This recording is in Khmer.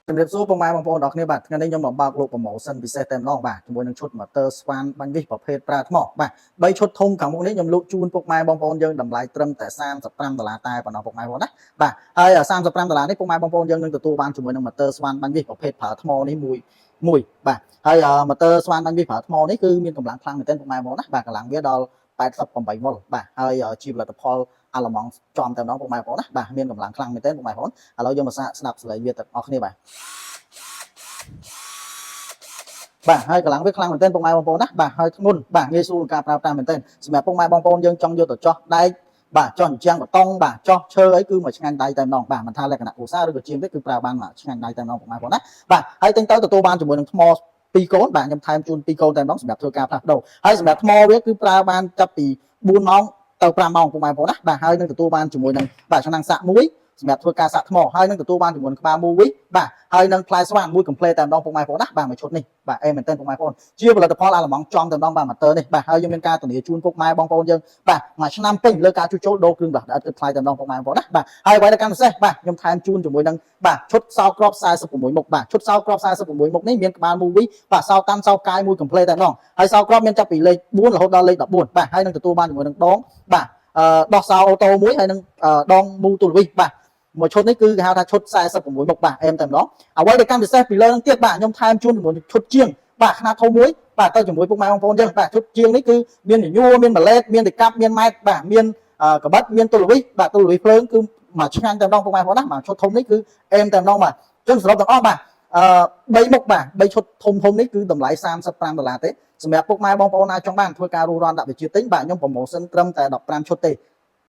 ជំរាបសួរពុកម៉ែបងប្អូនទាំងអស់គ្នាបាទថ្ងៃនេះខ្ញុំមកបើកលោក promotion ពិសេសតែម្ដងបាទជាមួយនឹងឈុត motor ស្វានបាញ់វិសប្រភេទប្រើថ្មបាទ3ឈុតធំខាងមុខនេះខ្ញុំលក់ជូនពុកម៉ែបងប្អូនយើងតម្លៃត្រឹមតែ35ដុល្លារតែប៉ុណ្ណោះពុកម៉ែបងប្អូនណាបាទហើយ35ដុល្លារនេះពុកម៉ែបងប្អូនយើងនឹងទទួលបានជាមួយនឹង motor ស្វានបាញ់វិសប្រភេទប្រើថ្មនេះមួយមួយបាទហើយ motor ស្វានបាញ់វិសប្រើថ្មនេះគឺមានកម្លាំងខ្លាំងមែនទែនពុកម៉ែបងប្អូនណាបាទកម្លាំងវាដល់88វ៉ុលបាទហើយជាផលិតផលអាល្លឺម៉ង់ចំតែម្ដងពុកម៉ែបងប្អូនណាបាទមានកម្លាំងខ្លាំងមែនទែនពុកម៉ែបងប្អូនឥឡូវយើងមកសាកស្ដាប់សំឡេងវាទាំងអស់គ្នាបាទ បាទហើយកម្លាំងវាខ្លាំងមែនទែនពុកម៉ែបងប្អូនណាបាទហើយធ្ងន់បាទងាយស្រួលក្នុងការប្រើប្រាស់មែនទែនសម្រាប់ពុកម៉ែបងប្អូនយើងចង់យកទៅចោះដែកបាទចោះអញ្ចឹងបតង់បាទចោះឈើអីគឺមកឆ្ងាញ់ដៃតែម្ដងបាទមិនថាលក្ខណៈគ្រួសារឬក៏ជាងទេគឺប្រើបានមកឆ្ងាញ់ដៃតែម្ដងពុកម៉ែបងប្អូនណាបាទហើយទិញទៅទទួលបានជាមួយនឹងថ្ម2កូនបាទខ្ញុំថែមជូន2កូនតែម្ដងសម្រាប់ធ្វើការផ្លាស់ប្ដូរហើយសម្រាប់ថ្មវាគឺប្រើបានចាប់ពី4ម៉ោងទៅ5ម៉ោងពុកម៉ែបងប្អូនណាបាទហើយនឹងទទួលបានជាមួយនឹងបាទឆ្នាំងសាក់មួយសម្រាប់ធ្វើការសាក់ថ្មហើយនឹងទទួលបានជាមួយនឹងក្បាលមូវីបាទហើយនឹងផ្លែស្វានមួយ complete តែម្ដងពុកម៉ែបងប្អូនណាបាទមួយឈុតនេះបាទអេមែនទែនពុកម៉ែបងប្អូនជាផលិតផលអាល្លឺម៉ង់ចំតែម្ដងបាទ motor នេះបាទហើយយើងមានការធានាជូនពុកម៉ែបងប្អូនយើងបាទមួយឆ្នាំពេញលើការជួសជុលដូរគ្រឿងផ្លាស់ដែលឥតគិតថ្លៃតែម្ដងពុកម៉ែបងប្អូនណាបាទហើយអ្វីដែលកាន់ពិសេសបាទខ្ញុំថែមជូនជាមួយនឹងបាទឈុតសោក្រប46មុខបាទឈុតសោក្រប46មុខនេះមានក្បាលមូវីបាទសោតាន់សោកាយមួយ complete តែម្ដងហើយសោក្របមានចាប់ពីលេខ4រហូតដល់លេខ14បាទហើយនឹងទទួលបានជាមួយនឹងដងបាទអឺដោះសោ auto មួយហើយនឹងដងមូទូលវិសបាទមួយឈុតនេះគឺគេហៅថាឈុត46មុខបាទអែមតែម្ដងអ្វីដែលកាន់ពិសេសពីលើនឹងទៀតបាទខ្ញុំថែមជូនជាមួយឈុតជាងបាទខ្នាតធំមួយបាទទៅជាមួយពុកម៉ែបងប្អូនយើងបាទឈុតជាងនេះគឺមានញញួរមានម៉ាឡេតមានតិកាប់មានម៉ែតបាទមានកបិតមានទូលវិសបាទទូលវិសភ្លើងគឺមួយឆ្ងាញ់តែម្ដងពុកម៉ែបងប្អូនណាបាទឈុតធំនេះគឺអែមតែម្ដងបាទអញ្ចឹងសរុបទាំងអស់បាទអឺ3មុខបាទ3ឈុតធំធំនេះគឺតម្លៃ35ដុល្លារទេសម្រាប់ពុកម៉ែបងប្អូនណាចង់បានធ្វើការរੂរាន់ដាក់វិជាទិញបាទខ្ញុំ promotion ត្រឹមតែ15ឈុតទេ។